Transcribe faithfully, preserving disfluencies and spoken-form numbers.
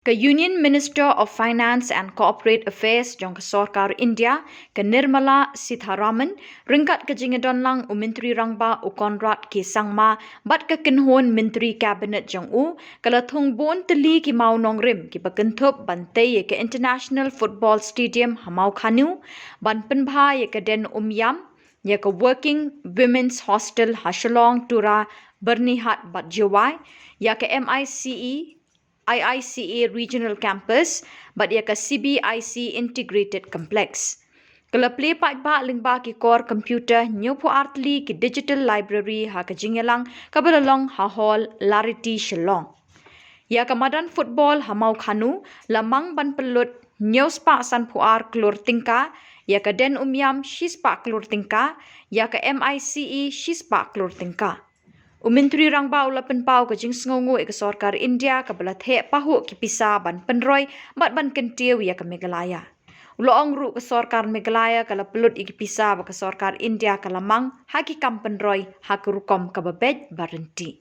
Ka Union Minister of Finance and Corporate Affairs jong ka sorkar India, ka Nirmala Sitharaman, ryngkat ka jingïadonlang u Myntri Rangbah u Conrad K Sangma bad ka kynhun Myntri Cabinet jong u, ka la thung bun tylli ki mawnongrim kiba kynthup ban tei ïa ka International Football Stadium ha Mawkhanu, ban pynbha ïa ka Den Umïam, ïa ka Working Women's Hostel ha Shillong, Tura, Byrnihat bad Jowai, ïa ka M I C E, I I C A Regional Campus, bad ïa ka C B I C Integrated Complex. Ka la plie paidbah lyngba ki kor computer hynñiewphew ar tylli ki digital library ha ka jingïalang kaba la long ha Hall Lariti Shillong. Ïa ka madan football ha Mawkhanu la mang ban pynlut hynñiewspah sanphew ar klur tyngka, ïa ka Den Umïam shispah klur tyngka, ïa ka M I C E shispah klur tyngka. U Myntri Rangbah u la pynpaw ka jingsngewnguh ïa ka sorkar India kaba la theh pahuh ki pisa ban pynroi bad ban kyntiew ïa ka Meghalaya. U la ong ruh ka sorkar Meghalaya ka la pynlut ïa ki pisa ba ka sorkar India ka la mang ha ki kam pynroi ha ka rukom kaba beit ba ryntih.